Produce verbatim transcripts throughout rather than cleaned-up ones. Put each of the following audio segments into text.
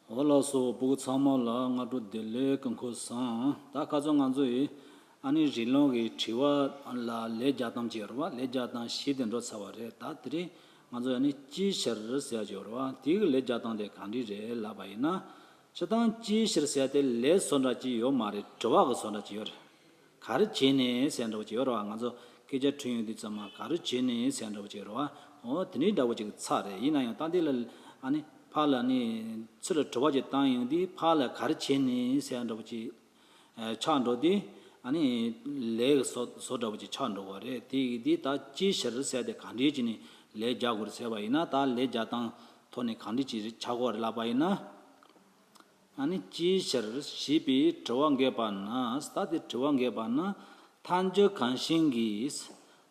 འོ་ལགས་སོ། ཕྲུ་གུ་ཚང་མ་ལ་སྔ་དྲོ་བདེ་ལེགས། སྐུ་ཁམས་བཟང་། ད་ཁ་སང་ང་ཚོ་ཡིས་ཨ་ནི་རིང་ལུགས་ཀྱི་དྲི་བ་ལ་ལན་རྒྱག་སྟངས་ཅིག་ཡོད་རེད་བ། ལན་རྒྱག་སྟངས་བཞི་དེ་འགྲོ་ཚར་བ་རེད། ད་དེ་རིང་ང་ཚོ་ཨ་ནི་ཅིའི་ཕྱིར་ཟེར་ཡག་ཅིག་ཡོད་རེད་བ། དེའི་ལན་རྒྱག་སྟངས་དེ་ག་འདྲ་རེད་ལབ་པ་ཡིན་ན། སྤྱིར་བཏང་ཅིའི་ཕྱིར་ཟེར་ཡག་དེ་ལན་བཟོ་འདྲ་ཅིག་ཡོད་མ་རེད། དྲི་བ་གི་བཟོ་འདྲ་ཅིག་ཡོད་རེད། ག་རེ་བྱས་ནས་ཟེར་འདྲ་བོ་ཅིག་ཡོད་རེད་བ། ང་ཚོ་སྐད་ཆ་དྲིས་ཡོང་དུས་ཙམ་པ་ག་རེ་བྱས་ནས་ཟེར་འདྲ་བོ་ཅིག་ཡོད་རེད་བ། འོ་དེ་འདྲའི་འདྲ་བོ་ཅིག་ཚར་རེད། ཡིན་ན་ཡང་ད་འདི་ལ་ཨ་ནི་ཕར་ལ་ནི་ཚུར་ལ་དྲི་བ་ཅིག་བཏང་ཡོང་དུས་ཕར་ལ་ག་རེ་བྱས་ནས་ཟེར་འདྲ་བོ་ཅིག་ཆགས་འགྲོ་དུས། ཨ་ནི་ལན་གྱི་བཟོ་བཟོ་འདྲ་བོ་ཅིག་ཆགས་འགྲོ་བ་རེད། དེ་ཡིན་དུས་ད་ཅིའི་ཕྱིར་ཟེར་དེ་ག་འདྲའི་ཅིག་ནས་ལན་རྒྱག་དགོས་རེད་ཟེར་བ་ཡིན་ན། ད་ལན་རྒྱག་སྟངས་ཐོག་ནས་ག་འདྲའི་ཅིག་ཆགས་དགོས་རེད་ལབ་པ་ཡིན་ན། ཨ་ནི་ཅིའི་ཕྱིར་ཞེས་པའི་དྲི་བ་འགོད་པ་ན། ད་དེ་དྲི་བ་འགོད་པ་ན། ཐལ་འགྱུར་གང་ཞིག་གིས།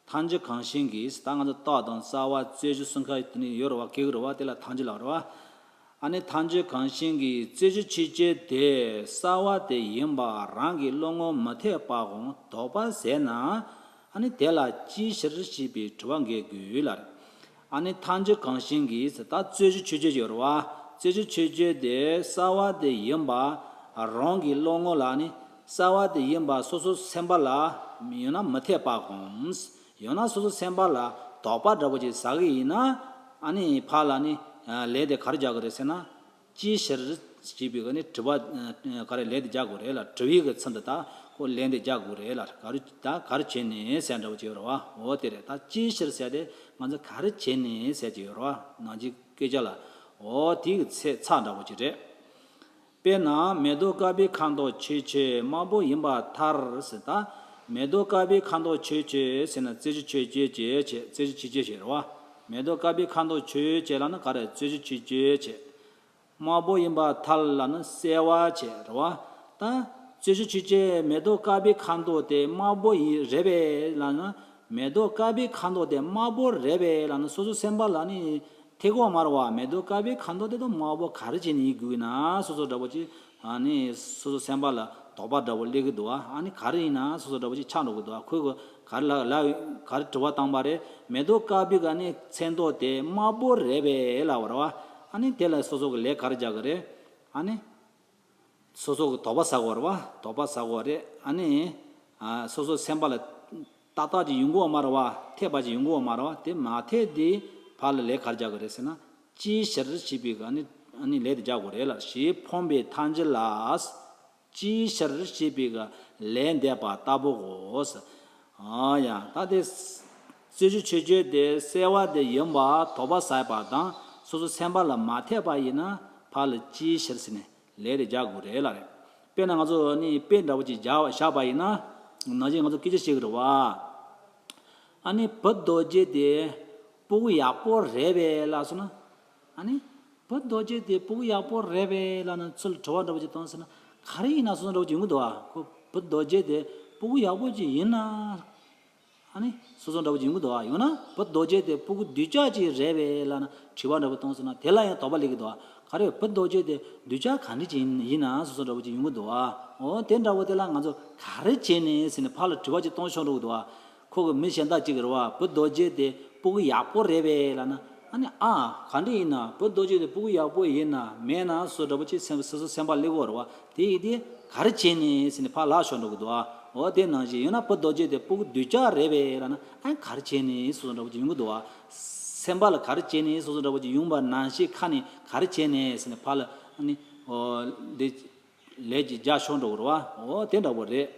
ཐལ་འགྱུར་གང་ཞིག་གིས། ད་ང་ཚོ་རྟགས་དང་རྩ་བ་རྩོད་གཞི་གསུམ་ཀ་དེ་ནི་ཡོད་རེད་བ། སྐད་ཀྱི་རེད་བ། དེ་ལ་ཐལ་འགྱུར་ལབ་རེད་བ། ཨ་ནི་ཐལ་འགྱུར་གང་ཞིག་གིས་རྩོད་གཞི་ཆོས་ཅན་དེ་གསལ་བ་དེ་ཡིན་པ་རང་གི་བློ་ངོར་མི་འཐད་པའམ་དོགས་པ་ཟད་ན། ཨ་ནི་དེ་ལ་ཅིའི་ཕྱིར་ཞེས་པའི་དྲི་བ་འགོད་དགོས་ལ། ཨ་ནི་ཐལ་འགྱུར་གང་ཞིག་གིས། ད་རྩོད་གཞི་ཆོས་ཅན་ཡོད་རེད་བ། རྩོད་གཞི་ཆོས་ཅན་དེ་གསལ་བ་དེ་ཡིན་པ་རང་གི་བློ་ངོར་ལ་ནི་གསལ་བ་དེ་ཡིན་པ་སོ་སོ་སེམས་པ་ལ་ཡང་ན་མི་འཐད་པའམ། ཡང་ན་སོ་སོ་སེམས་པ་ལ་དོགས་པ་འདྲ་བོ་ཅིག་ཟ་གི་ཡིན་ན། ཨ་ནི་ཕར་ལ་ནི་ལན་དེ་ག་རེ་རྒྱག་གི་རེད་ཟེར་ན། ཅིའི་ཕྱིར་ཞེས་པའི་ག་ནི་དྲི་བ་ག་རེ་ལན་དེ་རྒྱག་དགོས་རེད་ལ། དྲི་བའི་གི་ཚུལ་དུ་ད་ཁོ་ལན་དེ་རྒྱག་དགོས་རེད་ལ། ག་རེ་ད་ག་རེ་བྱས་ནས་ཟེར་འདྲ་བོ་ཅིག་ཡོད་རེད་བ། འོ་དེ་རེད། ད་ཅིའི་ཕྱིར་ཟེར་དེ་ང་ཚོ་ག་རེ་བྱས་ནས་ཟེར་གྱི་ཡོད་རེད་བ། ནང་གི་སྐད་ཆ་ལ། འོ་དེའི་གི་ཚེ་ཚ་འདྲ་བོ་ཅིག་རེད། དཔེར་ན་མེ་ཏོག་དཀར་པོའི་ཁ་མདོག་ཆོས་ཅན་དམར་པོ་ཡིན་པར་ཐལ་ཟེར། ད་མེ་ཏོག་དཀར་པོའི་ཁ་མདོག་ཆོས་ཅན་ཟེར་ན་རྩོད་གཞི་ཆོས་ཅན་བྱས་བྱས། རྩོད་གཞི་ཆོས་ཅན་ཞིག་རེད་བ། མེ་ཏོག་དཀར་པོའི་ཁ་མདོག་ཆོས་ཅན་ལབ་ན་ག་རེ། རྩོད་གཞི་ཆོས་ཅན་བྱས། དམར་པོ་ཡིན་པར་ཐལ་ལབ་ན་གསལ་བ་བྱས་རེད་བ། ད་རྩོད་གཞི་ཆོས་ཅན་མེ་ཏོག་དཀར་པོའི་ཁ་མདོག་དེ་དམར་པོ་ཡིན་རེད་པས་ལབ་ན། མེ་ཏོག་དཀར་པོའི་ཁ་མདོག་དེ་དམར་པོ་རེད་པས་ལབ་ན་སོ་སོ་སེམས་པ་ལ་ནི་ཐེ་གོ་མ་རེད་བ། མེ་ཏོག་དཀར་པོའི་ཁ་མདོག་དེ་དང་དམར་པོ་ག་རེ་བྱས་ནས་ཡིན་དགོས་ན་སོ་སོ་འདྲ་པོ་ཅིག་ཨ་ནི་སོ་སོ་སེམས་པ་ལ་དོགས་པ་འདྲ་པོ་སླེབས་ཀྱི་འདུག་བ། ཨ་ནི་ག་རེ་ཡིན་ན་སོ་སོ་འདྲ་པོ་ཅིག་ཆགས་འགྲོ་གི་འདུག་བ། ཁོས་ག་ག་རེ་ལ་ལ་ག་རེ་དྲི་བ་བཏང་པ་རེད། མེ་ཏོག་དཀར་པོའི་ག་ནི་ཚོན་མདོག་དེ་དམར་པོ་རེད་པས་ལབ་པ་རེད་བ། ཨ་ནི་དེ་ལ་སོ་སོ་གི་ལན་ག་རེ་རྒྱག་གི་རེད། ཨ་ནི། སོ་སོ་གི་དོགས་པ་ཟ་དགོས་རེད་བ། དོགས་པ་ཟ་དགོས་རེད། ཨ་ནི། ཨ་སོ་སོ་སེམས་པ་ལ་ཏག་ཏག་ཅིག་ཡོང་གི་ཡོད་མ་རེད་བ། འཐད་པ་ཅིག་ཡོང་གི་ཡོད་མ་རེད་བ། དེ་མ་འཐད་དེ་ཕར་ལ་ལན་ག་རེ་རྒྱག་དགོས་རེད་ཟེར་ན། ཅིའི་ཕྱིར་ཞེས་པའི་ག་ནི་ཨ་ནི་ལན་དེ་རྒྱག་དགོས་རེད་ལ། ཞེས་ཕོངས་པའི་ཐལ་འགྱུར་ལ། ཅིའི་ཕྱིར་ཞེས་པའི་ག་ལན་འདེབས་པ་ལྟ་བུའོ། ཨ་ཡ། ད་དེ་རྩོད་གཞི་ཆོས་ཅན་དེ་གསལ་བ་དེ་ཡིན་པ་དོགས་པ་ཟ་བ་དང་སོ་སོ་སེམས་པ་ལ་མ་འཐད་པ་ཡིན་ན་ཕར་ལ་ཅིའི་ཕྱིར་ཟེར་ནས་ལན་དེ་རྒྱག་དགོས་རེད་ལ་རེད། དཔེར་ན་ང་ཚོ་ནི་དཔེ་འདྲ་བོ་ཅིག་བཞག་བཞག་པ་ཡིན་ན། ནང་བཞིན་ང་ཚོ་སྐད་ཆ་བཤད་ཀྱི་རེད་བ། ཨ་ནི་བུ་རྡོ་རྗེ་དེ་ཕྲུ་གུ་ཡག་པོ་རེད་པས་ལབ་སོང་ན། ཨ་ནི་བུ་རྡོ་རྗེ་དེ་ཕྲུ་གུ་ཡག་པོ་རེད་པས་ལབ་ན་ཚུར་དྲི་བ་འདྲ་བོ་ཅིག་བཏང་ཟེར་ན། ག་རེ་ཡིན་ན་སོ་སོ་འདྲ་བོ་ཅིག་ཡོང་གི་འདུག་བ། ཁོ་བུ་རྡོ་རྗེ་དེ་ཕྲུ་གུ་ཡག་པོ་ཅིག་ཡིན་ན། ཨ་ནི་སོ་སོ་འདྲ་བོ་ཅིག་ཡོང་གི་འདུག་བ། ཡང་ན་བུ་རྡོ་རྗེ་དེ་ཕྲུ་གུ་སྡུག་ཅག་ཅིག་རེད་པས་ལབ་ན་དྲི་བ་འདྲ་བོ་བཏང་ཟེར་ན་དེ་ལ་ཡང་དོགས་པ་སླེབས་ཀྱི་འདུག་བ། ག་རེ་བུ་རྡོ་རྗེ་དེ་སྡུག་ཅག་ག་འདྲ་ཅིག་ཡིན་ན་སོ་སོ་འདྲ་བོ་ཅིག་ཡོང་གི་འདུག་བ། འོ་དེ་འདྲ་བོ་དེ་ལ་ང་ཚོ་ག་རེ་བྱས་ནས་ཟེར་ནས་ཕར་ལ་དྲི་བ་ཅིག་གཏོང་ཆོག་འགྲོ་གི་འདུག་བ། ཁོ་གི་མི་གཞན་དག་ཅིག་གི་རེད་བ། བུ་རྡོ་རྗེ་དེ་ཕྲུ་གུ་ཡག་པོ་རེད་པས་ལབ་ན། ཨ་ནི་ཨ་ག་འདྲ་ཡིན་ན་བུ་རྡོ་རྗེ་དེ་ཕྲུ་གུ་ཡག་པོ་ཡིན་ན་མེད་ན་སོ་འདྲ་བོ་ཅིག་སེམས་སོ་སོ་སེམས་པ་སླེབས་ཀྱི་ཡོད་རེད་བ། དེ་ཡིན་དུས་ག་རེ་བྱས་ནས་ཟེར་ནས་ཕར་ལ་ཤོར་འགྲོ་གི་འདུག་ཨ། འོ་དེ་ནང་བཞིན་ཡང་ན་བུ་རྡོ་རྗེ་དེ་ཕྲུ་གུ་སྡུག་ཅག་རེད་པས་ལབ་ན། ཨ་ག་རེ་བྱས་ནས་སོ་སོ་འདྲ་བོ་ཅིག་ཡོང་གི་འདུག་ཨ། སེམས་པ་ལ་ག་རེ་བྱས་ནས་སོ་སོ་འདྲ་བོ་ཅིག་ཡོང་པ་ནང་བཞིན་ཁ་ནས་ག་རེ་བྱས་ནས་ཟེར་ནས་ཕར་ལ་ཨ་ནི་འོ་འདི་ལན་ཅིག་རྒྱག་ཤོར་འགྲོ་གི་རེད་བ། འོ་དེ་འདྲ་བོ་རེད།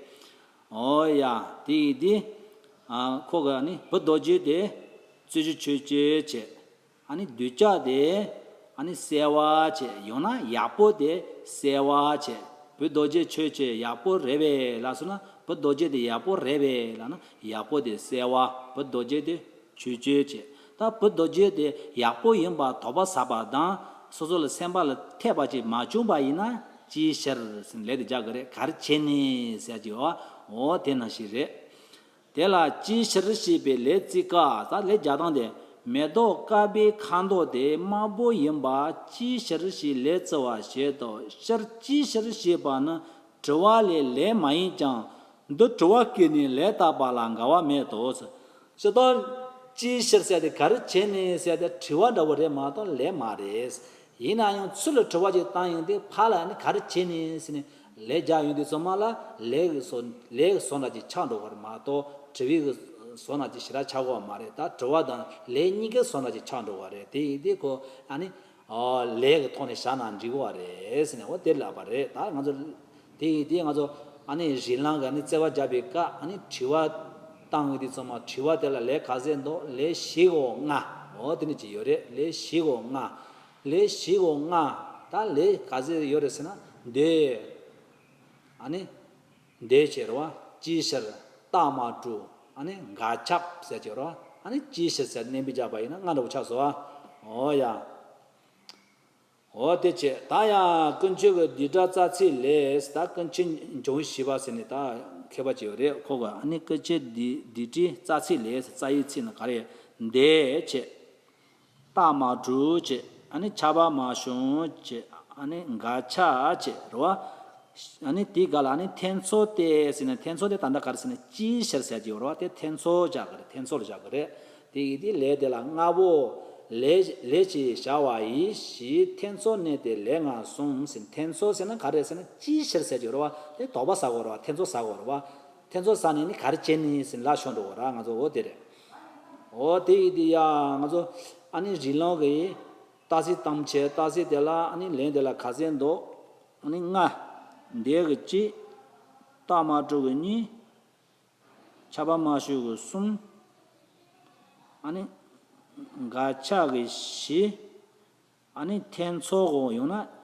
འོ་ཡ། དེ་ཡིན་དུས་ཨ་ཁོ་གི་ཨ་ནི་བུ་རྡོ་རྗེ་དེ་རྩོད་གཞི་ཆོས་ཅན་བྱས། ཨ་ནི་སྡུག་ཅག་དེ་ཨ་ནི་གསལ་བ་བྱས། ཡང་ན་ཡག་པོ་དེ་གསལ་བ་བྱས། བུ་རྡོ་རྗེ་ཆོས་ཅན་ཡག་པོ་རེད་པས་ལབ་སོང་ན་བུ་རྡོ་རྗེ་དེ་ཡག་པོ་རེད་པས་ལབ་ན་ཡག་པོ་དེ་གསལ་བ། བུ་རྡོ་རྗེ་དེ་ཆོས་ཅན་བྱས། ད་བུ་རྡོ་རྗེ་དེ་ཡག་པོ་ཡིན་པ་དོགས་པ་ཟ་བ་དང་སོ་སོ་ལ་སེམས་པ་ལ་འཐད་པ་ཅིག་མ་བྱུང་བ་ཡིན་ན་ཅིའི་ཕྱིར་ཟེར་ནས་ལན་དེ་རྒྱག་གི་རེད། ག་རེ་བྱས་ནས་ཟེར་གྱི་ཡོད། འོ་དེ་ནང་བཞིན་རེད། དེ་ལ་ཅིའི་ཕྱིར་ཞེས་པའི་ལན་བརྩི་དཀའ། ད་ལན་རྒྱག་སྟངས་དེ། མེ་ཏོག་དཀར་པོའི་ཁ་མདོག་དེ་དམར་པོ་ཡིན་པ་ཅིའི་ཕྱིར་ཞེས་ལན་བརྩི་བ་བཞིན་དུ། ཕྱིར་ཅིའི་ཕྱིར་ཞེས་པ་ནི་དྲི་བ་ལས་ལན་མ་ཡིན་ཀྱང་། འདི་དྲི་བ་བཀོད་ནས་ལན་བཏབ་པ་ལ་འགལ་བ་མེད་དོ། སྤྱིར་བཏང་ཅིའི་ཕྱིར་ཟེར་དེ་ག་རེ་བྱས་ནས་ཟེར་དེ་དྲི་བ་འདྲ་བོ་རེད་མ་གཏོགས་ལན་མ་རེད། ཡིན་ན་ཡང་ཚུར་ལ་དྲི་བ་ཅིག་བཏང་ཡོང་དུས་ཕར་ལ་ནི་ག་རེ་བྱས་ནས་ཟེར་ནས་ལས་རྒྱག་ཡོང་དུས་ཙམ་པ་ལ་ལས་ཀྱི་བཟོ་ལས་ཀྱི་བཟོ་འདྲ་ཅིག་ཆགས་འགྲོ་བ་རེད་མ་གཏོགས་དྲི་བའི་གི་བཟོ་འདྲ་ཅིག་ཞེ་དྲག་ཆགས་ཀྱི་ཡོད་མ་རེད། ད་དྲི་བ་དང་ལས་གཉིས་ཀའི་བཟོ་འདྲ་ཅིག་ཆགས་འགྲོ་བ་རེད། དེ་ཡིན་དུས་ཁོ་ཨ་ནི་ཨོ་ལས་ཀྱི་ཐོག་ནས་བཞག་ན་འགྲིག་གི་རེད་ཟེར་ནས་འོ་དེ་ལབ་པ་རེད། ད་ང་ཚོ་དེ་ཡིན་དུས་ང་ཚོ་ཨ་ནི་རིགས་ལམ་གྱི་ཨ་ནི་བརྩེ་བ་བརྒྱབ་པའི་སྐབས་ཨ་ནི་དྲི་བ་བཏང་ཡོང་དུས་ཙམ་པ་དྲི་བ་དེ་ལ་ལས་ག་ཚད་འདུག་ལས་བཞི་གོ་ལྔ། འོ་དེ་ནི་ཅིག་ཡོད་རེད། ལས་བཞི་གོ་ལྔ། ལས་བཞི་གོ་ལྔ། ད་ལས་ག་ཚད་ཡོད་རེད་ཟེར་ན་འདོད། ཨ་ནི་འདོད་བྱེད་རེད་བ། ཅིའི་ཕྱིར་རྟགས་མ་གྲུབ། ཨ་ནི་འགལ་ཁྱབ་ཟེར་གྱི་རེད་བ། ཨ་ནི་ཅིའི་ཕྱིར་ཟེར་གནས་འབུལ་རྒྱག་པ་ཡིན་ན་ལྔ་འདྲ་བོ་ཆགས་སོང་བ། འོ་ཡ། འོ་དེ་བྱས་ད་ཡང་ཀུན་སྤྱོད་ཀྱི་སྡིག་སྒྲིབ་རྩ་ཚིག་ལས། ད་ཀུན་སྤྱོད་འབྱུང་བཞི་པ་ཟེར་ནས་ད་མཁས་པ་ཅིག་ཡོད་རེད། ཁོ་ག་ཨ་ནི་ཀུན་སྤྱོད་སྡིག་སྡིག་སྒྲིབ་རྩ་ཚིག་ལས། རྩ་བའི་ཚིག་ནི་ག་རེ། འདོད་བྱེད། རྟགས་མ་གྲུབ་བྱེད། ཨ་ནི་ཁྱབ་པ་མ་བྱུང་བྱེད། ཨ་ནི་འགལ་ཁྱབ་བྱེད་རེད་བ། ཨ་ནི་དེའི་སྒང་ལ་ཨ་ནི་འཐད་རྩོད་དེ་ཟེར་ནས་འཐད་རྩོད་དེ་ད་ལྟ་ག་རེ་ཟེར་ན་ཅིའི་ཕྱིར་ཟེར་གྱི་ཡོད་རེད་བ། དེ་འཐད་རྩོད་བཞག་གི་རེད། འཐད་རྩོད་ལ་བཞག་གི་རེད། དེ་ཡིན་དུས་ལས་དེ་ལ་ལྔ་པོ། ལས་ལས་ཀྱིས་བྱ་བ་ཡིན་ཞེས་འཐད་རྩོད་གནས་ཏེ་ལས་ལྔ་གསུངས་ཟེར། འཐད་རྩོད་ཟེར་ན་ག་རེ་ཟེར་ན་ཅིའི་ཕྱིར་ཟེར་གྱི་ཡོད་རེད་བ། དེ་དོགས་པ་ཟ་དགོས་རེད་བ། འཐད་རྩོད་ཟ་དགོས་རེད་བ། འཐད་རྩོད་ཟ་ནས་ནི་ག་རེ་བྱས་ནས་ཟེར་ལབ་ཤོར་འགྲོ་གི་རེད། ང་ཚོ་འོ་དེ་རེད། འོ་དེ་ཡིན་དུས་ཡ་ང་ཚོ་ཨ་ནི་རིགས་ལམ་གྱི་རྟགས་གསལ་གཏམ་འཆལ། རྟགས་གསལ་དེ་ལ་ཨ་ནི་ལན་དེ་ལ་ག་ཚད་འདུག་ཨ་ནི་ལྔ། འདོད་ཀྱི་གཅིག་རྟགས་མ་གྲུབ་ཀྱི་གཉིས། ཁྱབ་པ་མ་བྱུང་གི་གསུམ། ཨ་ནི་འགལ་ཁྱབ་ཀྱི་བཞི། ཨ་ནི་འཐད་རྩོད་གོ་ཡོང་ན་